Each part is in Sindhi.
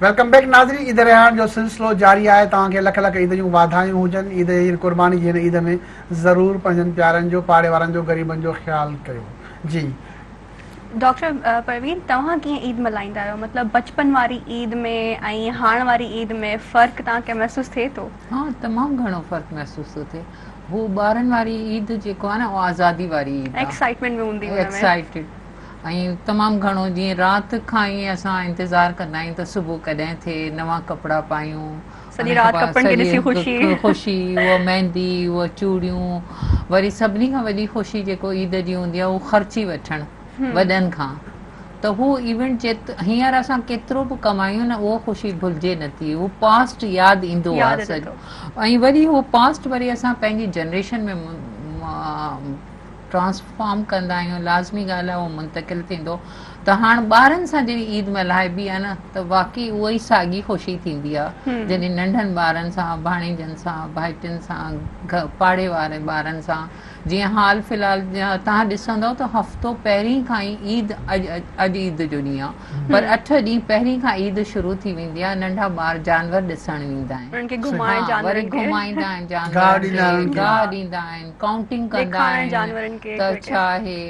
Welcome back ناظرين عيد رهاڻ جو سلسلو جاري آهي توهان کي لک لک عيد جون واڌايون هجن عيد جي قرباني جي هن عيد ۾ ضرور پنهنجن پيارن جو پاڙي وارن جو غريبن جو خيال ڪيو جي. ڊاڪٽر پروين توهان ڪيئن عيد ملهائيندا آهيو مطلب بچپن واري عيد ۾ ۽ هاڻ واري عيد ۾ فرق توهان کي محسوس ٿئي ٿو؟ ها تمام گهڻو فرق محسوس ٿو ٿئي هو ٻارن واري عيد جيڪو آهي نه اهو آزادي واري عيد آهي ايڪسائٽمينٽ به هوندي هن ۾ ايڪسائٽيڊ ۽ تمام گهڻو جيئن رات کان ئي اسان انتظار ڪندا آهيون ته صبح ڪڏهن ٿئي نوان ڪپڙا پايون سڄي رات ڪپڙن کي ڏسي خوشي. خوشي اها ميندي اها چوڙيون وري سڀني کان وڏي خوشي جيڪو عيد جي هوندي آهي اهو خرچي وٺڻ وڏن کان ته هو ايونٽ جيت هينئر اسان ڪيترو به ڪمايون نه اهو خوشي ڀلجي نٿي هو پاسٽ ياد ايندو آهي سڄو ۽ وري هو پاسٽ وري اسان پنهنجي جنريشن ۾ ٽرانسفارم ڪندا آهيون لازمي ڳالهه آهي اهو منتقل ٿيندو ته هاڻ ٻارن سان جڏهن عيد ملهائبي آهي نه ته واقعي اها ئي ساڳي خوشي ٿيندي آهي جڏهن ننڍن ٻارن سان ڀاڻيجن سان ڀائٽين سان پاڙي واري ٻارن سان جيئن حال في الحال توهان ڏسندؤ ته هفتو پهرين کان ئي عيد اڄ اڄ عيد جو ڏينهن آهي پر اٺ ڏينهن پهرين کان عيد شروع ٿي ويندي آهي ننڍا ٻار جانور ڏسڻ ويندا آهن وري گهمائيندا آهن جانورن کي گاهه ڏيندا آهن ڪائونٽنگ ڪندا آهن ته ڇا آهي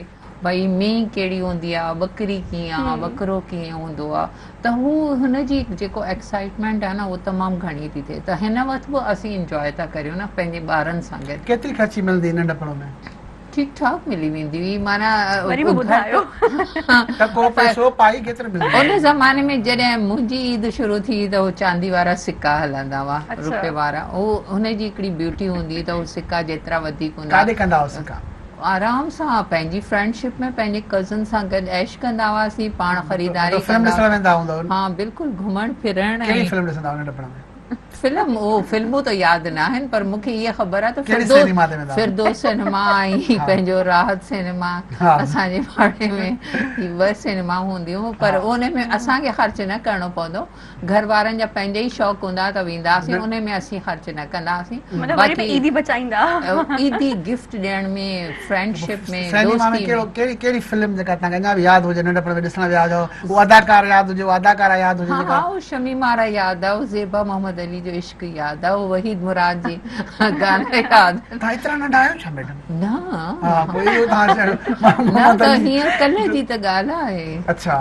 ڀئي مينهن ڪهڙي هوندي آ ٻڪري ڪيئن آ ٻڪرو ڪيئن هوندو آ ته هو هن جي جيڪو ايڪسائٽمينٽ آ نه اهو تمام گهڻي ٿي ٿئي ته هن وقت به اسين انجواء ٿا ڪريون نه پنهنجي ٻارن سان گڏ. ڪيتري خرچي ملندي هئي ننڍپڻ ۾؟ ٺيڪ ٺاڪ ملي ويندي هئي معنيٰ وري به ٻڌايو. ٽڪو پئسو پائي ڪيتري ملندي هئي؟ ان زماني ۾ جڏهن منهنجي عيد شروع ٿي ته هو چاندي وارا سڪا هلندا هئا روپي وارا هو هن جي هڪڙي بيوٽي هوندي هئي ته هو سڪا جيترا وڌيڪ هوندا ڪاڏي ڪندا هئا سڪا؟ آرام سان پنهنجي فرينڊشپ ۾ پنهنجي ڪزن سان گڏ عيش ڪندا هئاسين پاڻ خريداري ڪندا فلم ڏسڻ ويندا هوندؤ؟ ها بلڪل گهمڻ ڦرڻ ڪهڙي فلم ڏسندا هئا ننڍپڻ ۾؟ فلم او فلمون ته ياد نه آهن پر مون کي اها خبر آهي ته فردوس فردوس سئنيما ۽ پنهنجو راحت سئنيما اسان جي پاڙي ۾ هي ٻه سئنيما هونديون پر ان ۾ اسان کي خرچ نه ڪرڻو پوندو گهر وارن جا پنهنجا ئي شوق هوندا ته ويندا هئاسين ان ۾ اسين خرچ نه ڪندا هئاسين مطلب وري به عيدي بچائيندا عيدي گفٽ ڏيڻ ۾ فرينڊشپ ۾ سئنيما ۾ ڪهڙو ڪهڙي ڪهڙي فلم جيڪا توهان کي اڃا به ياد هجي ننڍپڻ ۾ ڏسڻ ويا هجو اهو اداڪار ياد هجي اها اداڪارا ياد هجي جيڪا ها ها اهو شميم آرا ياد آ اهو زيبا محمد علي جو عشق ياد آ اهو وحيد مراد جي گانا ياد آهن. توهان ايترا ننڍا آهيو ڇا ميڊم؟ نه ها پوء اهو توهان چيو نه ته هينئر ڪلهه جي ته ڳالهه آهي. اڇا.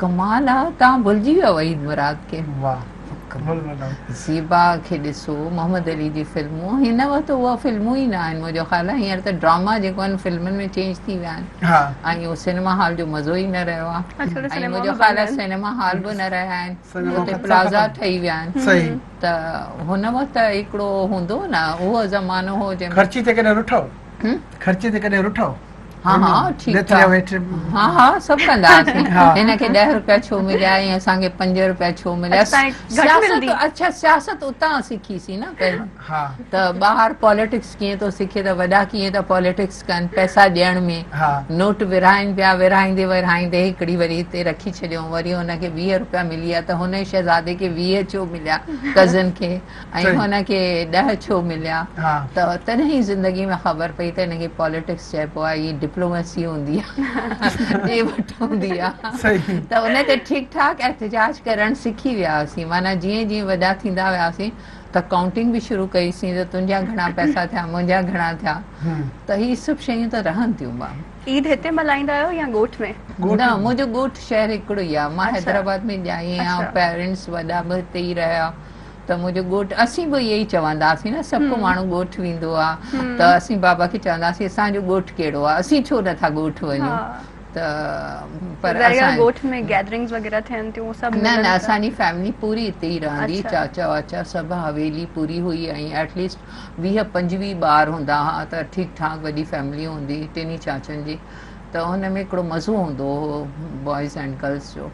ڪمال آ توهان ڀلجي ويا وحيد مراد کي. واه زيبا کي ڏسو محمد علي جي فلمون هن وقت اها فلمون ئي نه آهن منهنجو خيال آهي هينئر ته ڊراما جيڪو آهن فلمن ۾ چينج ٿي ويا آهن ۽ اهو سئنيما هال جو مزو ئي نه رهيو آهي ۽ منهنجو خيال آهي سئنيما هال به نه رهيا آهن اتي پلازا ٺهي ويا آهن ته هن وقت هڪڙو هوندو نه اهو زمانو هو جنهن خرچي تي ڪڏهن رٺو خرچي تي ڪڏهن رٺو؟ ها ها ٺيڪ ٺاڪ ها ها سڀ ڪندا هئاسين هن کي 10 روپيا ڇو مليا ۽ اسان کي 5 روپيا ڇو مليا سياست اڇا سياست اتان سکي سين نه پهرين ته ٻاهر پاليٽڪس ڪيئن ٿو سکي ته وڏا ڪيئن ٿا پاليٽڪس ڪن پئسا ڏيڻ ۾ نوٽ ورهائين پيا ورهائيندي ورهائيندي هڪڙي وري هتي رکي ڇڏيو وري هن کي 20 روپيا ملي ويا ته هن شهزادي کي 20 ڇو مليا ڪزن کي ۽ هن کي ڏهه ڇو مليا ته تڏهن ئي زندگي ۾ خبر پئي ته هن کي پاليٽڪس چئبو آهي هي ڊپلوميسي هوندي آهي ڏي وٺ هوندي آهي ته ان تي ٺيڪ ٺاڪ احتجاج ڪرڻ سکي ويا هئاسين معنيٰ جيئن جيئن وڏا ٿيندا وياسين ته ڪائونٽنگ به شروع ڪئي سين ته تنهنجا گهڻا پئسا ٿيا منهنجا گهڻا ٿيا ته هي سڀ شيون ته رهن ٿيون با. عيد هتي ملهائيندا آهيو يا ڳوٺ ۾؟ نه منهنجو ڳوٺ شهر هڪڙو ئي آهي مان حيدرآباد ۾ ڄائي آهيان پيرنٽس وڏا به هتي ئي رهيا ته منهنجو ڳوٺ اسين به اهي ئي چوندا هئاسين نه سڀ ڪو ماڻهو ڳوٺ ويندو آ ته اسين بابا کي چوندا هئاسين اسان جو ڳوٺ ڪهڙو آ اسين ڇو نٿا ڳوٺ وڃون ته پر اسان ڳوٺ ۾ گيدرنگز وغيره ٿين ٿيون سڀ نه نه اسان جي فيملي پوري اتي ئي رهندي چاچا واچا سڀ حويلي پوري هئي ۽ ايٽ ليسٽ 20 25 ٻار هوندا هئا ته ٺيڪ ٺاڪ وڏي فيملي هوندي ٽنهي چاچن جي ته ان ۾ هڪڙو مزو هوندو هو بوائز اينڊ گرلز جو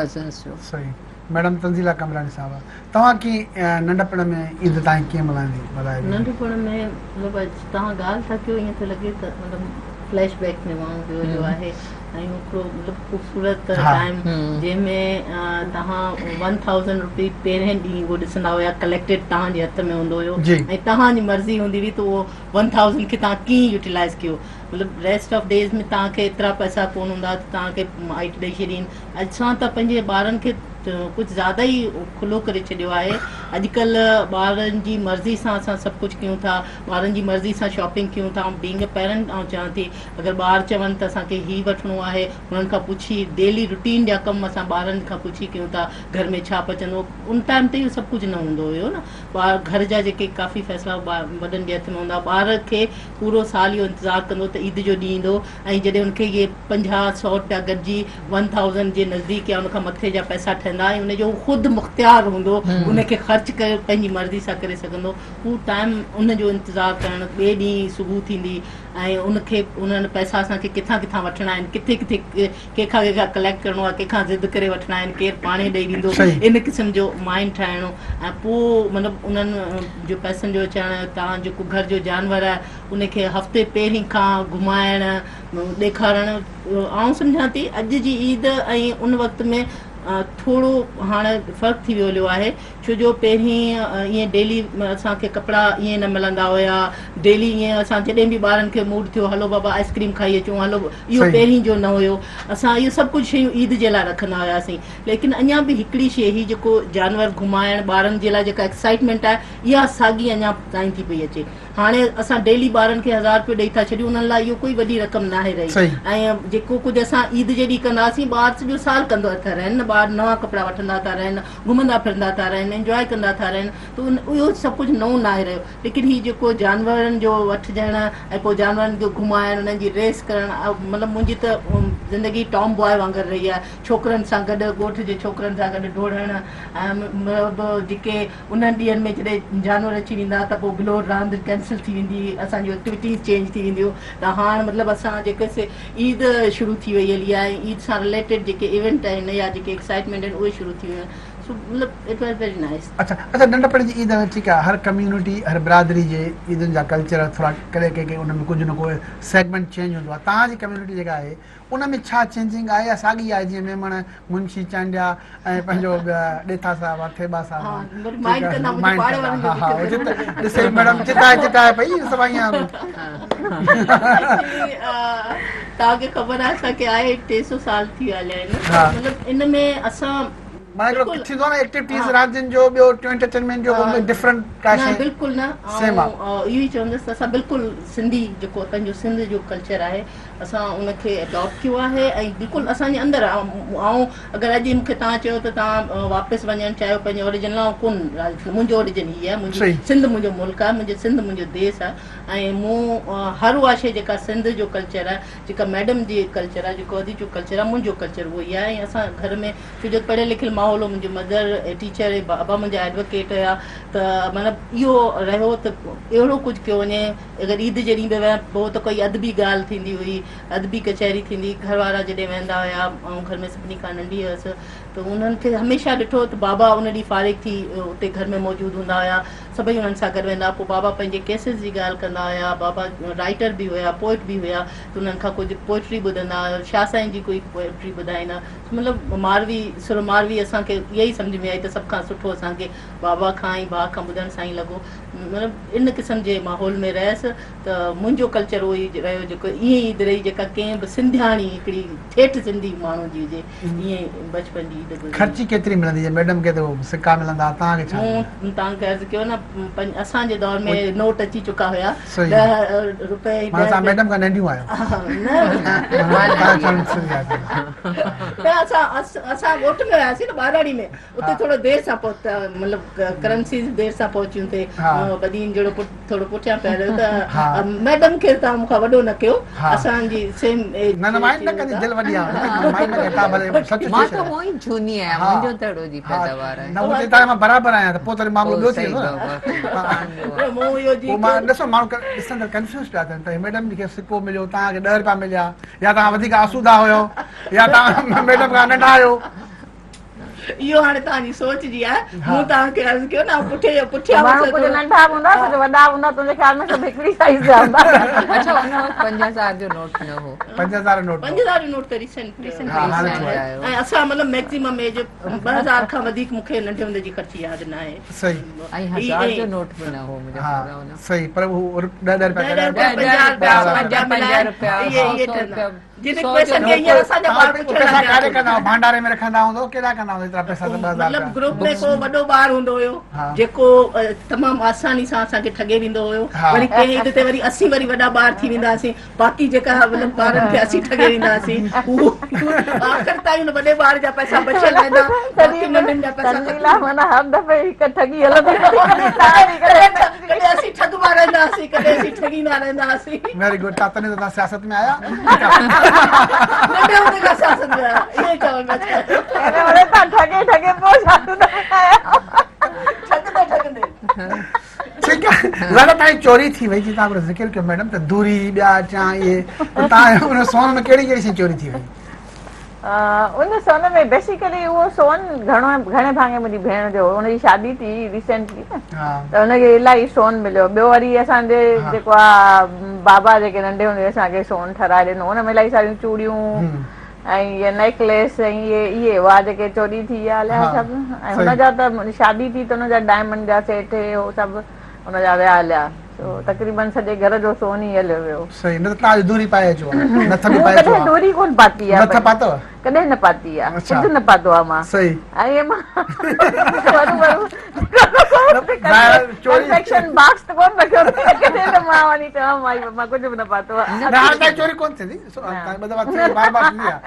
ڪزنس جو. صحيح ميڊم تنزيلا قمبراڻي صاحبه توهان ڪي ننڍپڻ ۾ عيد تائين ڪيئن ملهائيندي ملهائي ويندي. ننڍپڻ ۾ مطلب اڄ توهان ڳالهه ٿا ڪيو ائين ٿو لڳي ته مطلب فليش بيڪ ۾ ماڻهو ويو هليو آهي ۽ هڪڙو مطلب خوبصورت ٽائيم جنهن ۾ توهان ون ٿائوزنڊ روپي پهرين ڏينهن اهو ڏسندا هيا ڪليڪٽيڊ توهان جي هٿ ۾ هوندو هيو ۽ توهان جي مرضي هوندي هئي ته اهو ون ٿائوزنڊ کي توهان ڪيئن يوٽيلائز ڪيو مطلب ريسٽ آف ڊيز ۾ توهان کي ايترا پئسا ڪونه هوندا ته توهان کي مائٽ ڏئي ڇڏين. اسان ته پنهنجي ٻارن کي ڪجهه زياده ئي کلو ڪري ڇڏيو آهي. اڄڪلهه ٻارن جي مرضي سان اسان سڀ ڪجهه ڪيون ٿا، ٻارن جي مرضي سان شاپنگ ڪيون ٿا. آئون بينگ اي پيرنٽ آئون چوان ٿي اگر ٻار چون ته اسان کي هي وٺڻو آهي، انهن کان پڇي ڊيلي روٽين جا ڪم اسان ٻارن کان پڇي ڪيون ٿا، گهر ۾ ڇا پچندو، ان ٽائيم تي اهو سڀ ڪجهه نه هوندو هيو نه. ٻار گهر جا جيڪي ڪافي فيصلا وڏن جي هٿ ۾ هوندا، ٻار کي پورو سال اهو انتظار ڪندو ته عيد جو ڏينهن ايندو ۽ جڏهن ان کي اهي 50 سو رپيا گڏجي ون ٿائوزنڊ جي نزديڪ يا ان کان مٿي جا پئسا ٺهندا ۽ ان جو هو خود مختيار هوندو، ان کي خرچ ڪري پنهنجي مرضي سان ڪري سگهندو. هو ٽائيم ان جو انتظار ڪرڻ، ٻئي ڏينهن صبح ٿيندي ۽ ان کي انهن پئسا اسان کي ڪٿان ڪٿان وٺڻا آهن، ڪٿي ڪٿي ڪنهن کان ڪنهن کان ڪليڪٽ ڪرڻو آهي، ڪنهن کان ضد ڪري وٺڻا آهن، ڪير پاڻهي ڏئي ڏيندو، ان قسم جو مائنڊ ٺاهڻو ۽ پوء مطلب انهن جو پئسن جو اچڻ، تان جيڪو گهر جو جانور آهي ان کي هفتي پهرين کان گهمائڻ ڏيکارڻ، آئون سمجهان ٿي اڄ جي عيد ۽ ان وقت ۾ ٿورو هاڻ فرق ٿي ويو هليو آهي، ڇو جو پهرين ائين ڊيلي اسان کي ڪپڙا ائين نه ملندا هيا، ڊيلي ائين اسان جڏهن به ٻارن کي موڊ ٿيو هلو بابا آئس ڪريم کائي اچون هلو، اهو پهرين جو نه هيو، اسان اهو سڀ ڪجهه شيون عيد جي لاء رکندا هياسين، ليڪن اڃا به هڪڙي شيء هي جيڪو جانور گهمائڻ ٻارن جي لاء جيڪا ايڪسائٽمينٽ آهي اها ساڳي اڃا تائين ٿي پئي اچي. هاڻي اسان ڊيلي ٻارن کي هزار رپيو ڏئي ٿا ڇڏيون انهن لاء اهو ڪوئي وڏي رقم ناهي رهي ۽ جيڪو ڪجهه اسان عيد جي ڏينهن ڪندا هئاسين ٻار سڄو سال ڪندا ٿا رهن نه ٻار نوان ڪپڙا وٺندا ٿا رهن گهمندا ڦرندا ٿا رهن انجواء ڪندا ٿا رهن ته اهو سڀ ڪجهه نئون ناهي رهيو ليڪن هي جيڪو جانورن جو وٺجڻ ۽ پوء جانورن کي گهمائڻ انهن جي ريس ڪرڻ مطلب منهنجي ته زندگي ٽام بواء وانگر رهي آهي ڇوڪرن سان گڏ ڳوٺ جي ڇوڪرن سان گڏ ڊوڙڻ ۽ مطلب جيڪي انهن ڏينهن ۾ جڏهن جانور اچي ويندا ته پوء بلور راند ڪينسل ٿي ويندي هئي، اسان جون ايڪٽيوٽيز چينج ٿي وينديون ته هاڻ مطلب اسان جيڪي سي عيد شروع ٿي وئي هلي آهي ۽ عيد سان رليٽيڊ جيڪي ايونٽ آهن يا جيڪي ايڪسائٽمينٽ آهن اهي شروع ٿي ويون آهن سو مطلب it was very nice. اڇا اڇا ننڍپڻ جي عيد ۾ ٺيڪ آهي هر ڪميونٽي هر برادري جي عيدن جا ڪلچر ٿورا ڪڏهن ڪنهن ڪنهن ان ۾ ڪجهه نه ڪو سيگمينٽ چينج هوندو آهي توهان جي ڪميونٽي جيڪا آهي ان ۾ ڇا چينجنگ آهي يا ساڳي آهي جيئن ميمڻ منشي چانڊيا ۽ پنهنجو ڏيٿا صاحب آ ٿيٻا صاحب آ مائنڊ ڪندا منهنجي پاڙي وارن جو ذڪر ڏسي ميڊم چتائي چتائي پئي سڀ ائين توهان کي خبر آهي اسان کي آهي 300 سال ٿي ويا آهن مطلب ان ۾ اسان معنيٰ هڪڙو ٿيندو آهي نه ايڪٽيوٽيز راندين جو ٻيو انٽرٽينمينٽ جو ڊفرنٽ ڪا شيء بلڪل نه سيم آ اهو ئي چوندس ته اسان بلڪل سنڌي جيڪو پنهنجو سنڌ جو ڪلچر آهي اسان ان کي اڊاپٽ ڪيو آهي ۽ بلڪل اسان جي اندر آئون اگر اڄ مون کي توهان چيو ته توهان واپس وڃڻ چاهيو پنهنجي اوريجن لاء آئون ڪون راضي ٿيندس منهنجو اوريجن هي آهي منهنجي سنڌ منهنجو ملڪ آهي منهنجي سنڌ منهنجو ديس آهي ۽ مون هر اها شيء جيڪا سنڌ جو ڪلچر آهي جيڪا ميڊم جي ڪلچر آهي جيڪو ادي جو ڪلچر آهي منهنجو ڪلچر اهو ئي آهي ۽ اسان گهر ۾ ڇو جو پڙهيل لکيل ماحول هو منهنجي مدر ٽيچر هئي بابا منهنجا ايڊووڪيٽ هيا ته مطلب اهو رهيو ته اهڙو ڪجهه ڪيو وڃي اگر عيد جي ڏينهن به ويهان پوء ته ڪوئي ادبي ڳالهه ٿيندي هئي، ادبي ڪچهري ٿيندي، گهر وارا جڏهن ويهندا هيا، آئون گهر ۾ سڀني کان ننڍي هيس ته انهن کي هميشه ڏٺو ته بابا ان ڏينهن فارغ ٿي اتي گهر ۾ موجود هوندا هيا، سڀئي انهن سان گڏ ويهندا هئا، پوء بابا پنهنجي ڪيسز جي ڳالهه ڪندا هيا، بابا رائيٽر به هيا، پوئٽ به هيا ته انهن کان ڪجهه پوئٽري ٻڌندا هيا، شاهه سائين جي ڪوئي پوئٽري ٻڌائيندا، مطلب ماروي، سر ماروي اسان کي اها ئي سمجهه ۾ آئي ته سڀ کان سٺو اسان کي بابا کان ۽ ڀاء کان ٻڌڻ سان ئي لڳو. مطلب ان قسم جي ماحول ۾ رهيس ته منهنجو ڪلچر اهو ئي رهيو جيڪو ائين عيد رهي جيڪا ڪنهن به سنڌياڻي هڪڙي ٺيٺ سنڌي ماڻهو جي هجي ائين بچپن جي عيد گذري. خرچي ڪيتري ملندي جي ميڊم کي ته سڪا ملندا توهان کي ڇا مون توهان کي عرض ڪيو نه اسان جي دور ۾ نوٽ اچي چڪا هيا 10 روپيه ۽ معنيٰ توهان ميڊم کان ننڍيون آهيو نه نه اسان اسان ڳوٺ ۾ هياسين نه ٻهراڙي ۾ اتي ٿورو دير سان پهتا مطلب ڪرنسيز دير سان پهچيون ٿي بدين جهڙو ٿورو پٺيان پيل هيو ته ميڊم کي توهان مون کان وڏو نه ڪيو اسان جي سيم ايج نه نه مائنڊ نه ڪندي دل وڏي آ مائنڊ نه ڪندي ڀلي سچ مان ته هونئن ئي جهوني آهيان منهنجو ته اهڙو جي پيداوار آهي نه هو چئي ٿا مان برابر آهيان ته پوء ته معاملو ٻيو ٿي ويندو نه مون اهو جي پوء مان ڏسو ماڻهو ڏسندڙ ڪنفيوز پيا ٿين ته ميڊم کي سڪو مليو توهان کي 10 روپيا مليا يا توهان وڌيڪ آسودا هيو يا توهان ميڊم کان ننڍا آهيو اهو هاڻي توهان جي سوچ جي آهي. مون توهان کي عرض ڪيو نه پٺي جو پٺيان ماڻهو ڪجهه ننڍا به هوندا ڪجهه وڏا به هوندا تنهنجي خيال ۾ سڀ هڪڙي سائيز جا هوندا. اڇا ان وقت 5000 جو نوٽ نه هو. 5000 جو نوٽ 5000 جو نوٽ ته ريسنٽ آيو ۽ اسان مطلب ميڪسيمم ايج 2000 کان وڌيڪ مون کي ننڍي هوندي جي خرچي ياد نه آهي. صحيح ۽ 1000 جو نوٽ به نه هو منهنجي خيال ۾ صحيح پر هو 10 10 رپيا 10 رپيا 50 رپيا 100 رپيا اهي اهي جن پئسن کي هينئر اسان جا ٻار پڇڻ پئسا ڪاڏي ڪندا هئا؟ ڀانڊاري ۾ رکندا هوندو ڪيڏا ڪندا هوندو ايترا پئسا ته 2000 مطلب گروپ ۾ ڪو وڏو ٻار هوندو هيو جيڪو تمام آساني سان اسان کي ٺڳي ويندو هيو. وري ڪنهن عيد تي وري اسين وري وڏا ٻار ٿي ويندا هئاسين، باقي جيڪا مطلب ٻارن کي اسين ٺڳي ويندا هئاسين، هو آخر تائين ان وڏي ٻار جا پئسا بچيل رهندا، باقي ننڍن جا پئسا ختم. معنيٰ هر دفعي هڪ ٺڳي هلندي. ڪڏهن اسين ٺڳبا رهندا هئاسين، ڪڏهن اسين ٺڳيندا رهندا هئاسين. ويري گڊ تا تڏهن ته توهان سياست ۾ آيا. ننڍي هوندي کان سياست ۾ آيا اهو ئي چوڻ پيا چاهيان. توهان ٺڳي ٺڳي پوء سياست ۾ آيا. ٺڳندي ٺڳندي. ٺيڪ آهي زالا تائين چوري ٿي وئي جي توهان ذڪر ڪيو ميڊم ته دوري ٻيا چان اهي ته توهان ان سون ۾ ڪهڙي ڪهڙي شي چوري ٿي وئي؟ ان سون ۾ بيسيڪلي اهو سون گهڻو گهڻي ڀاڱي منهنجي ڀيڻ جو هو، ان جي شادي ٿي ريسينٽلي نه ته ان کي الاهي سون مليو. ٻيو وري اسان جي جيڪو آ بابا جيڪي ننڍي هوندي اسان کي سون ٺهرائي ڏنو، ان ۾ الاهي ساريون چوڙيون ۽ اهي نيڪليس ۽ اهي اهي هئا جيڪي چوري ٿي ويا هليا سڀ. ۽ هن جا ته شادي ٿي ته ان جا ڊائمنڊ جا سيٽ هي هو سڀ ان جا ويا هليا. سو تقريبن سڄي گهر جو سون ئي هليو ويو. صحيح نه ته توهان اڄ دوري پائي اچو ها نٿ به پائي اچو ها. مون ڪڏهن دوري ڪونه پاتي آهي. نٿ پاتو؟ ڪڏهن نه پاتي آهي. ڪجهه نه پاتو آهي مان. صحيح. ۽ مان ورو ورو ڪنفيڪشن باڪس ته ڪونه رکيو اٿئي ڪڏهن ته مان وڃي چوان مائي مان ڪجهه به نه پاتو آهي. نه هاڻي تائين چوري ڪونه ٿيندي. ٻه دفعا ٿي بار بار ٿيندي آهي.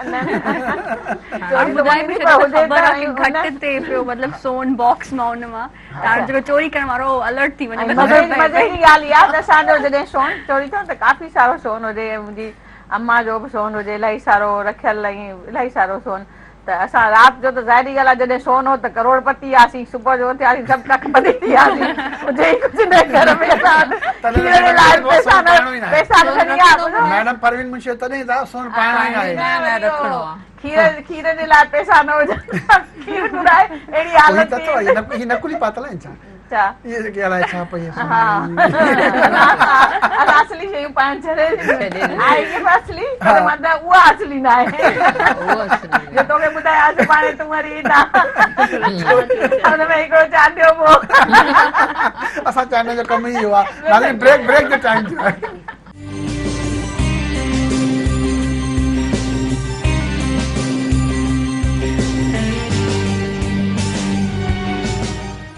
چوري ته ٻڌائي به ڇڏيو ته خبر آهي ڪه گهٽ تي پيو مطلب سون باڪس مان ان مان هاڻ جيڪو چوري ڪرڻ وارو اهو الرٽ ٿي وڃي. مزي مزي جي ڳالهه اها ته اسان جو جڏهن سون چوري ٿيو ته ڪافي سارو سون هجي ۽ منهنجي امان جو به سون هجي الاهي سارو رکيل ۽ الاهي سارو سون ته اسان رات جو ته ظاهري ڳالهه آهي جڏهن سون هو ته ڪروڙ پتي هئاسين، صبح جو اٿياسين سڀ ڪک پتي ٿي وياسين، هجي ئي ڪجهه نه گهر ۾ اسان وٽ کير جي لاء به پئسا نه پئسا به کڻي آيا. ميڊم پروين منشي تڏهن ته سون پائڻو ئي ناهي. نه رکڻو آهي. کير کير جي لاء پئسا نه هجن ته کير گهرائي اهڙي حالت ٿي وئي. هي نقلي پاتل آهن ڇا؟ ڇا؟ اهي جيڪي الائي ڇا پئي ها اسان اصلي شيون پائڻ ڇڏي ڏنيون. آهي اهي به اصلي پر مطلب اها اصلي نه آهي. جو توکي ٻڌايان سڀاڻي تون وري ايندا ان ۾ هڪڙو چانڊيو به هو. اسان چانڊين جو ڪم ئي اهو آهي. ناظرين بريڪ بريڪ جو ٽائيم ٿيو آهي.